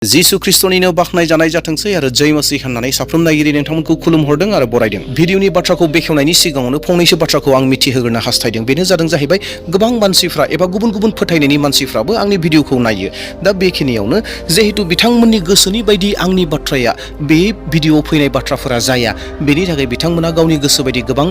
जिसु ख्रिस्टनिनो बाखनाय जानाय जाथोंसै आरो जय मसीह होननानै साफ्रोम नायगिरि नोंथांमोनखौ खुलुमहरदों आरो बरायदों। भिडिअनि बाथ्राखौ बेखेवनायनि सिगाङावनो फंनैसो बाथ्राखौ आं मिथिहोग्रोनो हास्थायदों। बेनो जादों जाहैबाय गोबां मानसिफ्रा एबा गुबुन गुबुन फोथायनायनि मानसिफ्राबो आंनि भिडिअखौ नायो। दा बेखिनियावनो जिहेतु बिथांमोननि गोसोनि बायदि आंनि बाथ्राया बे भिडिअआव फैनाय बाथ्राफोरा जाया, बेनि थाखाय बिथांमोना गावनि गोसो बायदि गोबां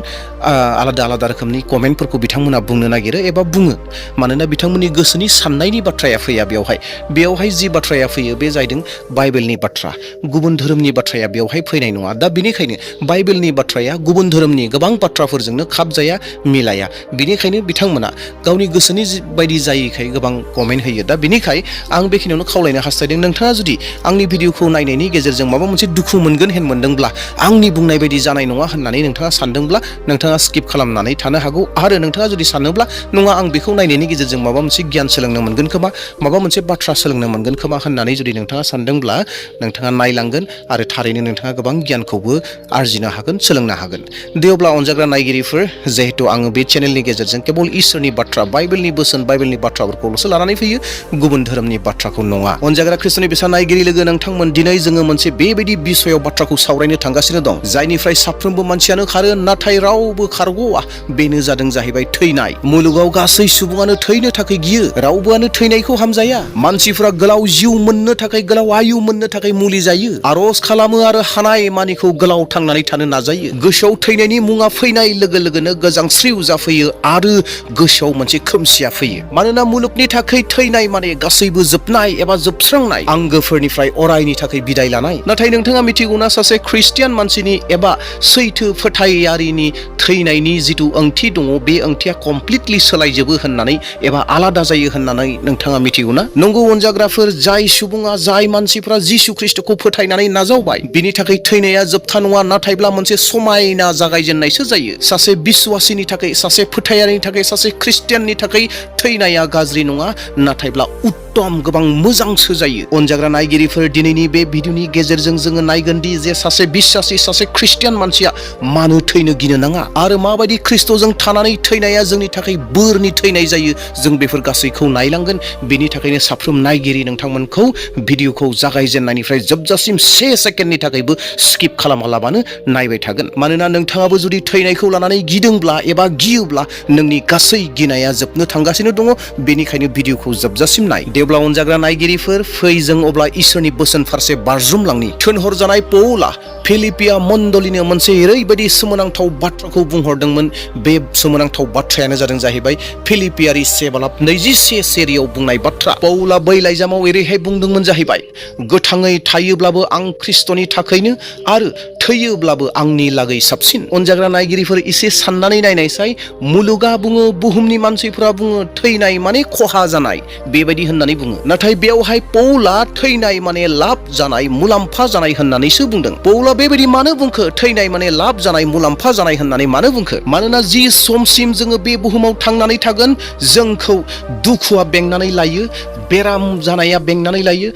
आलादा आलादा रोखोमनि कमेन्टफोरखौ बिथांमोना बुंनो नागिरो एबा बुङो। मानोना बिथांमोननि गोसोनि साननायनि बाथ्राया फैया बेवहाय जि बाथ्राया फैयो बे बाइबेलनि बाथ्रा, गुबुन धोरोमनि बाथ्राया बेवहाय फैनाय नङा। दा बेनिखायनो बाइबेलनि बाथ्राया गुबुन धोरोमनि गोबां बाथ्राफोरजोंनो खाबजाया, मिलाया। बेनिखायनो बिथांमोना गावनि गोसोनि बायदि जायैखाय गोबां कमेन्ट होयो। दा बेनिखाय आं बेखिनियावनो खावलायनो हास्थायदों, नोंथाङा जुदि आंनि भिडिअखौ नायनायनि गेजेरजों माबा मोनसे दुखु मोनगोन हेन मोनदोंब्ला, आंनि बुंनाय बायदि जानाय नङा होननानै नोंथाङा सानदोंब्ला नोंथाङा स्किप खालामनानै थानो हागौ। आरो नोंथाङा जुदि सानोब्ला नङा, आं बेखौ नायनायनि गेजेरजों माबा मोनसे गियान सोलोंनो मोनगोन खोमा, माबा मोनसे बाथ्रा सोलोंनो मोनगोन खोमा होननानै जुदि नोंथाङा सानदोंब्ला नोंथाङा नायलांगोन आरो थारैनो नोंथाङा गोबां गियानखौबो आरजिनो हागोन, सोलोंनो हागोन। दे अब्ला अनजाग्रा नायगिरिफोर, जिहेतु आङो बे चेनेलनि गेजेरजों केबल इसोरनि बाथ्रा, बाइबेलनि बोसोन, बाइबेलनि बाथ्राफोरखौल'सो लानानै फैयो, गुबुन धोरोमनि बाथ्राखौ नङा। अनजाग्रा ख्रिस्टनि बेसा नायगिरि लोगो नोंथांमोन, दिनै जोङो मोनसे बेबायदि बिसयाव बाथ्राखौ सावरायनो थांगासिनो दं, जायनिफ्राय साफ्रोमबो मानसियानो खारो नाथाय रावबो खारग'आ। बेनो जादों जाहैबाय थैनाय। मुलुगाव गासै सुबुङानो थैनो थाखाय गियो, रावबोआनो थैनायखौ हामजाया। मानसिफ्रा गोलाव जिउ मोननो थाखाय, गोलाव आयु मोननो थाखाय मुलि जायो, आर'ज खालामो आरो हानाय मानिखौ गोलाव थांनानै थानो नाजायो। गोसोआव थैनायनि मुङा फैनाय लोगो लोगोनो गोजांस्रिउ जाफैयो आरो गोसोआव मोनसे खोमसिया फैयो। मानोना मुलुगनि थाखाय थैनाय माने गासैबो जोबनाय एबा जोबस्रांनाय, आंगोफोरनिफ्राय अरायनि थाखाय बिदाय लानाय। नाथाय नोंथाङा मिथिगौना, सासे ख्रिस्टियान मानसिनि एबा सैथो फोथायारिनि थैनायनि जिथु ओंथि दङ, बे ओंथिया कमप्लिटलि सोलायजोबो होननानै एबा आलादा जायो होननानै नोंथाङा मिथिगौना? नंगौ अनजाग्राफोर, जाय सुबुङा, जाय मानसिफ्रा जिसु ख्रिस्टखौ फोथायनानै नाजावबाय, बिनि थाखाय थैनाया जोबथा नङा, नाथायब्ला मोनसे समायना जागायजेननायसो जायो। सासे बिश्वासिनि थाखाय, सासे फोथायारिनि थाखाय, सासे ख्रिस्टियाननि थाखाय थैनाया गाज्रि नङा, नाथायब्ला उत्तम, गोबां मोजांसो जायो। अनजाग्रा नायगिरिफोर, दिनैनि बे भिडिअनि गेजेरजों जोङो नायगोन दि जे सासे बिश्वासि, सासे ख्रिस्टियान मानसिया मानो थैनो गिनो नाङा आरो माबायदि ख्रिस्टजों थानानै थैनाया जोंनि थाखाय बोरनि थैनाय जायो, जों बेफोर गासैखौ नायलांगोन। बेनि थाखायनो साफ्रोम नायगिरि नोंथांमोनखौ भिडिअखौ जागायजेननायनिफ्राय जोबजासिम 1 सेकेन्डनि थाखायबो स्किप खालामालाबानो नायबाय थागोन। मानोना नोंथाङाबो जुदि थैनायखौ लानानै गिदोंब्ला एबा गियोब्ला नोंनि गासै गिनाया जोबनो थांगासिनो दङ। बेनिखायनो भिडिअखौ जोबजासिम नाय। देब्ला अनजाग्रा नायगिरिफोर, फै जों अब्ला इसोरनि बोसोन फारसे बारजुमलांनि। थोनहरजानाय पौला फिलिपिया मण्डलिनो मोनसे ओरैबायदि सोमोनांथाव बाथ्राखौ बुंहरदोंमोन। बे सोमोनांथाव बाथ्रायानो जादों जाहैबाय फिलिपियारि 7:21 बुंनाय बाथ्रा। पौला बै लाइजामाव ओरैहाय बुंदोंमोन जाहैबाय, गोथाङै थायोब्लाबो आं ख्रिस्टनि थाखायनो आरो थैयोब्लाबो आंनि लागै साबसिन। अनजाग्रा नायगिरिफोर, एसे साननानै नायनायसाय। मुलुगा बुङो, बुहुमनि मानसिफोरा बुङो, थैनाय माने खहा जानाय, बेबायदि होननानै बुङो। नाथाय बेवहाय पौला थैनाय माने लाब जानाय, मुलाम्फा जानाय होननानैसो बुंदों। पौला बेबायदि मानो बुंखो, थैनाय माने लाब जानाय, मुलाम्फा जानाय होननानै मानो बुंखो? मानोना जि समसिम जोङो बे बुहुमाव थांनानै थागोन, जोंखौ दुखुआ बेंनानै लायो, बेराम जानाया बेंनानै लायो,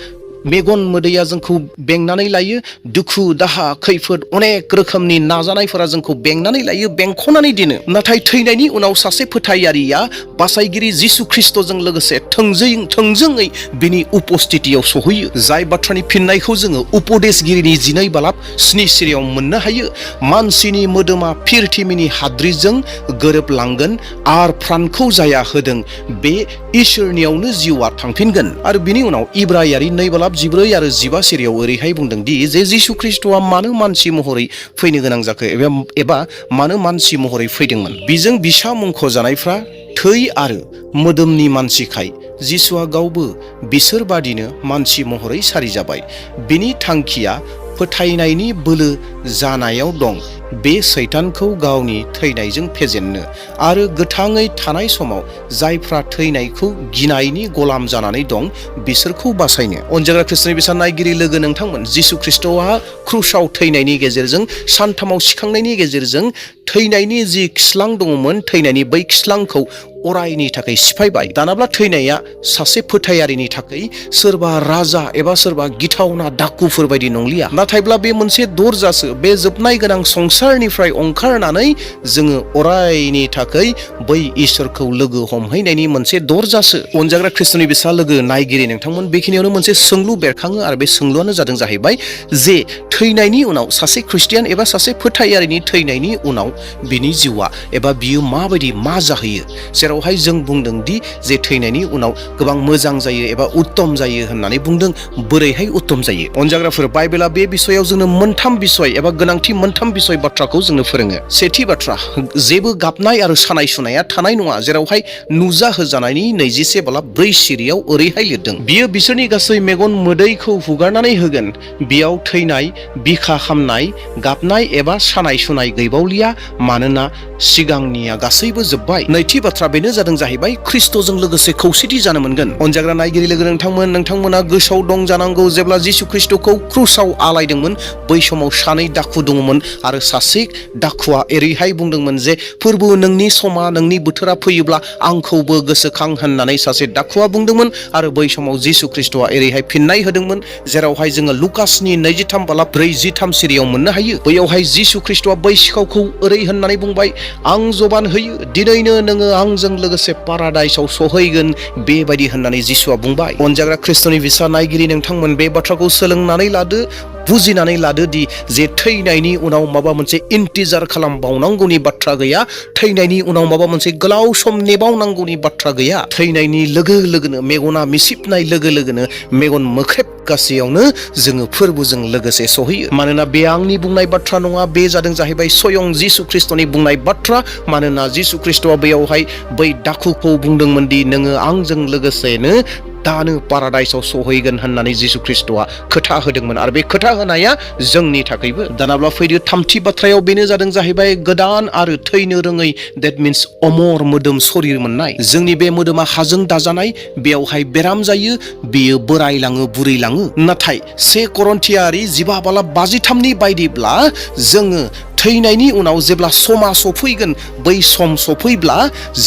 मेगन मोदैया जोंखौ बेंनानै लायो, दुखु दाहा खैफोद अनेक रोखोमनि नाजानायफोरा जोंखौ बेंनानै लायो, बेंख'नानै दोनो। नाथाय थैनायनि उनाव सासे फोथायारिया बासायगिरि जिसु ख्रिस्टजों लोगोसे थोंजोङै बिनि उपस्थितियाव सहैयो। जाय बाथ्रानि फिननायखौ जोङो उपदेशगिरिनि 12:7 सिरियाव मोननो हायो। मानसिनि मोदोमा फिरथिमिनि हाद्रिजों गोरोबलांगोन आर प्राणखौ जाया होदों, बे इसोरनियावनो जिउआ थांफिनगोन। आरो बिनि उनाव इब्रायारि 2:14 आरो 15 सिरियाव ओरैहाय बुंदों दि जे जिसु ख्रिस्टआ मानो मानसि महरै फैनो गोनां जाखो एबा मानो मानसि महरै फैदोंमोन। बिजों बिसा मुंख'जानायफ्रा थै आरो मोदोमनि मानसिखाय जिसुआ गावबो बिसोर बादिनो मानसि महरै सारिजाबाय। बिनि थांखिया फोथायनायनि बोलो जानायाव दं, बे सैतानखौ गावनि थैनायजों फेजेननो आरो गोथाङै थानाय समाव जायफ्रा थैनायखौ गिनायनि गलाम जानानै दं बिसोरखौ बासायनो। अनजाग्रा ख्रिस्टनि बेसा नायगिरि लोगो नोंथांमोन, जिसु ख्रिस्टआ क्रुसाव थैनायनि गेजेरजों, सानथामाव सिखांनायनि गेजेरजों थैनायनि जि खिस्लां दङमोन, थैनायनि बै खिस्लांखौ अरायनि थाखाय सिफायबाय। दानाब्ला थैनाया सासे फोथायारिनि थाखाय सोरबा राजा एबा सोरबा गिथावना डाकुफोर बायदि नंलिया, नाथायब्ला बे मोनसे दरजासो। बे जोबनाय गोनां संसारनिफ्राय ओंखारनानै जोङो अरायनि थाखाय बै इसोरखौ लोगो हमहैनायनि मोनसे दरजासो। अनजाग्रा ख्रिस्ट'नि बिसा लोगो नायगिरि नोंथांमोन, बेखिनियावनो मोनसे सोंलु बेरखाङो आरो बे सोंलुआनो जादों जाहैबाय जे थैनायनि उनाव सासे ख्रिस्टियान एबा सासे फोथायारिनि थैनायनि उनाव बिनि जिउआ एबा बियो माबायदि मा जाहैयो, जेरावहाय जों बुंदों दि जे थैनायनि उनाव गोबां मोजां जायो एबा उत्तम जायो होननानै बुंदों। बोरैहाय उत्तम जायो? अनजाग्राफोर, बाइबेला बे बिसयाव जोंनो मोनथाम बिसय एबा गोनांथि मोनथाम बिसय बाथ्राखौ जोंनो फोरोङो। सेथि बाथ्रा, जेबो गाबनाय आरो सानाय सुनाया थानाय नङा, जेरावहाय नुजा होजानायनि 24:4 सिरियाव ओरैहाय लिरदों, बियो बिसोरनि गासै मेगन मोदैखौ हुगारनानै होगोन। बेयाव थैनाय, बिखा खामनाय, गाबनाय एबा सानाय सुनाय गैबावलिया, मानोना सिगांनिया गासैबो जोब्बाय। नैथि बाथ्रा बेनो जादों जाहैबाय ख्रिस्ट'जों लोगोसे खौसेथि जानो मोनगोन। अनजाग्रा नायगिरि लोगो नोंथांमोना गोसोआव दं जानांगौ, जेब्ला जिसु ख्रिस्ट'खौ क्रुसाव आलायदोंमोन बै समाव सानै डाकु दङमोन आरो सासे डाकुआ एरैहाय बुंदोंमोन जे फोरबो नोंनि समा नोंनि बोथोरा फैयोब्ला आंखौबो गोसोखां होननानै सासे डाकुआ बुंदोंमोन। आरो बै समाव जिसु ख्रिस्ट'आ एरैहाय फिननाय होदोंमोन, जेरावहाय जोङो लुकासनि 23:43 सिरियाव मोननो हायो। बैयावहाय जिसु ख्रिस्ट'आ बै सिखावखौ ओरै होननानै बुंबाय, आं जबान होयो, दिनैनो नोङो आंजों लोगोसे पाराडाइसआव सहैगोन, बेबायदि होननानै जिसुआ बुंबाय। अनजाग्रा ख्रिस्ट'नि बिसा नायगिरि नोंथांमोन, बे बाथ्राखौ सोलोंनानै लादो, बुजिनानै लादो दि जे थैनायनि उनाव माबा मोनसे इन्तिजार खालामबावनांगौनि बाथ्रा गैया। थैनायनि उनाव माबा मोनसे गोलाव सम नेबावनांगौनि बाथ्रा गैया। थैनायनि लोगो लोगोनो, मेगना मिसिबनाय लोगो लोगोनो, मेगन मोख्रेब गासैयावनो जोङो फोरबोजों लोगोसे सहैयो। मानोना बे आंनि बुंनाय बाथ्रा नङा, बे जादों जाहैबाय स्वयं जिसु ख्रिस्ट'नि बुंनाय बाथ्रा। मानोना जिसु ख्रिस्ट'आ बेयावहाय बै डाकुखौ बुंदोंमोन दि नोङो आंजों लोगोसेनो दानो पाराडाइसआव सहैगोन होननानै जिसु ख्रिस्ट'आ खोथा होदोंमोन। आरो बे खोथा होनाया जोंनि थाखायबो। दानाब्ला फैदो थामथि बाथ्रायाव, बेनो जादों जाहैबाय गोदान आरो थैनो रोङै, देट मिन्स अमर मोदोम शरीर मोननाय। जोंनि बे मोदोमा हाजों दाजानाय, बेयावहाय बेराम जायो, बेयो बोरायलाङो, बुरैलाङो। नाथाय 1 करन्थियारि 15:53 बायदिब्ला जोङो थैनायनि उनाव जेब्ला समा सफैगोन, बै सम सफैब्ला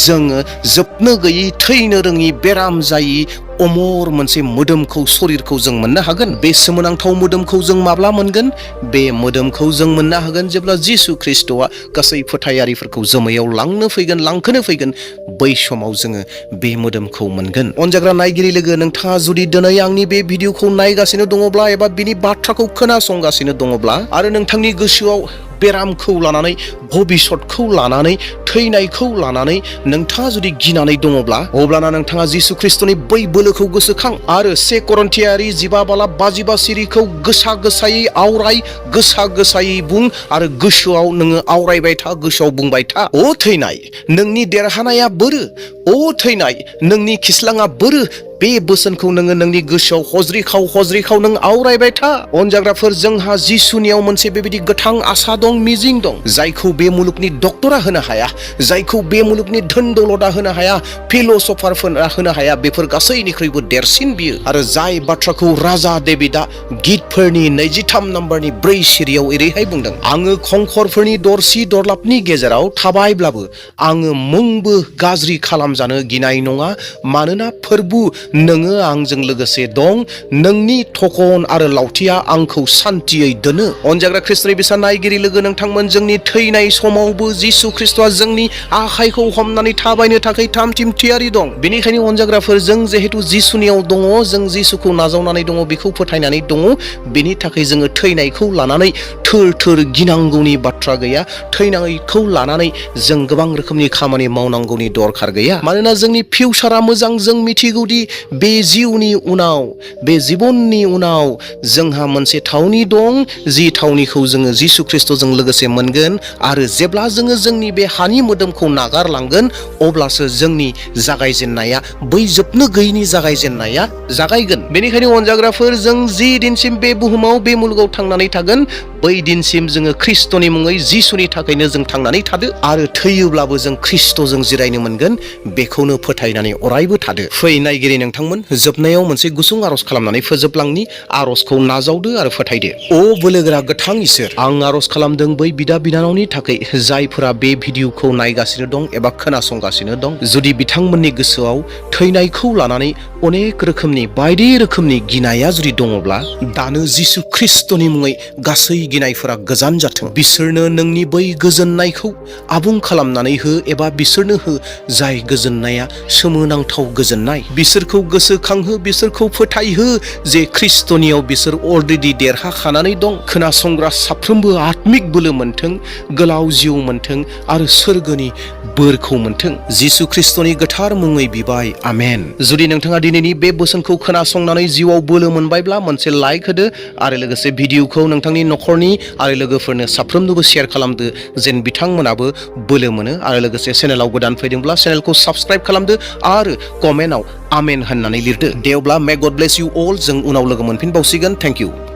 जोङो जोबनो गैयै, थैनो रोङि, बेराम जायि अमर मोनसे मोदोमखौ, शरीरखौ जों मोननो हागोन। बे सोमोनांथाव मोदोमखौ जों माब्ला मोनगोन? बे मोदोमखौ जों मोननो हागोन जेब्ला जिसु ख्रिस्ट'आ गासै फोथायारिफोरखौ जोमैयाव लांखोनो फैगोन, बै समाव जोङो बे मोदोमखौ मोनगोन। अनजाग्रा नायगिरि लोगो, नोंथाङा जुदि दिनै आंनि बे भिडिअखौ नायगासिनो दङब्ला एबा बिनि बाथ्राखौ खोनासंगासिनो दङब्ला आरो नोंथांनि गोसोआव बेरामखौ लानानै, भबिष्यतखौ लानानै, थैनायखौ लानानै नोंथाङा जुदि गिनानै दङब्ला, अब्लाना नोंथाङा जिसु ख्रिस्ट'नि बै बोलोखौ गोसोखां आरो 1 करन्थियारि 15:55 सिरिखौ गोसा गोसायै आवराय, गोसा गोसायै बुं आरो गोसोआव नोङो आवरायबाय था, गोसोआव बुंबाय था, अ थैनाय, नोंनि देरहानाया बोरो, अ थैनाय, नोंनि खिस्लाङा बोरो। बे बोसोनखौ नोङो नोंनि गोसोआव हज्रिखाव नों आवरायबाय था। अनजाग्राफोर, जोंहा जिसुनियाव मोनसे बेबायदि गोथां आसा दं, मिजिं दं, जायखौ बे मुलुगनि डक्टरा होनो हाया, जायखौ बे मुलुगनि धोन दौलदा होनो हाया, फिलसफारफोरा होनो हाया। बेफोर गासैनिख्रुइबो देरसिन बियो। आरो जाय बाथ्राखौ राजा डेभिडआ गितफोरनि 23:4 सिरियाव एरैहाय बुंदों, आङो खंखरफोरनि दरसि दरलाबनि गेजेराव थाबायब्लाबो आङो मुंबो गाज्रि खालामजानो गिनाय नङा, मानोना फोरबो नोङो आंजों लोगोसे दं, नोंनि थखन आरो लावथिया आंखौ सान्थियै दोनो। अनजाग्रा ख्रिस्ट'नि बिसा नायगिरि लोगो नोंथांमोन, जोंनि थैनाय समावबो जिसु ख्रिस्ट'आ जोंनि आखाइखौ हमनानै थाबायनो थाखाय थामथिम थियारि दं। बेनिखायनो अनजाग्राफोर, जों जिहेतु जिसुनियाव दङ, जों जिसुखौ नाजावनानै दङ, बेखौ फोथायनानै दङ, बेनि थाखाय जोङो थैनायखौ लानानै थोर गिनांगौनि बाथ्रा गैया। थैनायखौ लानानै जों गोबां रोखोमनि खामानि मावनांगौनि दरखार गैया। मानोना जोंनि फिउचारा मोजां। जों मिथिगौदि बे जिउनि उनाव, बे जिबननि उनाव जोंहा मोनसे थावनि दं, जि थावनिखौ जोङो जिसु ख्रिस्ट'जों लोगोसे मोनगोन। आरो जेब्ला जोङो जोंनि बे हानि मोदोमखौ नागारलांगोन, अब्लासो जोंनि जागायजेननाया, बै जोबनो गैयैनि जागायजेननाया जागायगोन। बेनिखायनो अनजाग्राफोर, जों जि दिनसिम बे बुहुमाव, बे मुलुगाव थांनानै थागोन, बै दिनसिम जोङो ख्रिस्ट'नि मुङै जिसुनि थाखायनो जों थांनानै थादो आरो थैयोब्लाबो जों ख्रिस्ट'जों जिरायनो मोनगोन बेखौनो फोथायनानै अरायबो थादो। फै नायगिरि नोंथांमोन, जोबनायाव मोनसे गुसुं आर'ज खालामनानै फोजोबलांनि। आर'जखौ नाजावदो आरो फोथायदो। अ बोलोगोरा गोथां इसोर, आं आर'ज खालामदों बै बिदा बिनानावनि थाखाय जायफोरा बे भिडिअखौ नायगासिनो दं एबा खोनासंगासिनो दं। जुदि बिथांमोननि गोसोआव थैनायखौ लानानै अनेक रोखोमनि बायदि रोखोमनि गिनाया जुदि दङब्ला, दानो जिसु ख्रिस्ट'नि मुङै गासै गिनायफोरा गोजान जाथों। बिसोरनो नोंनि बै गोजोननायखौ आबुं खालामनानै हो, एबा बिसोरनो हो जाय गोजोननाया सोमोनांथाव गोजोननाय। बिसोरखौ गोसोखांहो, बिसोरखौ फोथायहो जे ख्रिस्ट'नियाव बिसोर अलरेडि देरहाखानानै दं। खोनासंग्रा साफ्रोमबो आत्मिक बोलो मोनथों, गोलाव जिउ मोनथों आरो सोरगोनि बोरखौ मोनथों। जिसु ख्रिस्ट'नि गोथार मुङै बिबाय, आमेन। जुदि नोंथाङा दिनैनि बे बोसोनखौ खोनासंनानै जिउआव बोलो मोनबायब्ला मोनसे लाइक होदो आरो लोगोसे भिडिअखौ नोंथांनि न'खरनि आरो लोगोफोरनो साफ्रोमनोबो शेयार खालामदो, जेन बिथांमोनाबो बोलो मोनो। आरो लोगोसे चेनेलाव गोदान फैदोंब्ला चेनेलखौ साबस्क्राइब खालामदो आरो कमेन्टआव आमेन होननानै लिरदो। दे अब्ला मे गड ब्लेस इउ अल। जों उनाव लोगो मोनफिनबावसिगोन। Thank you.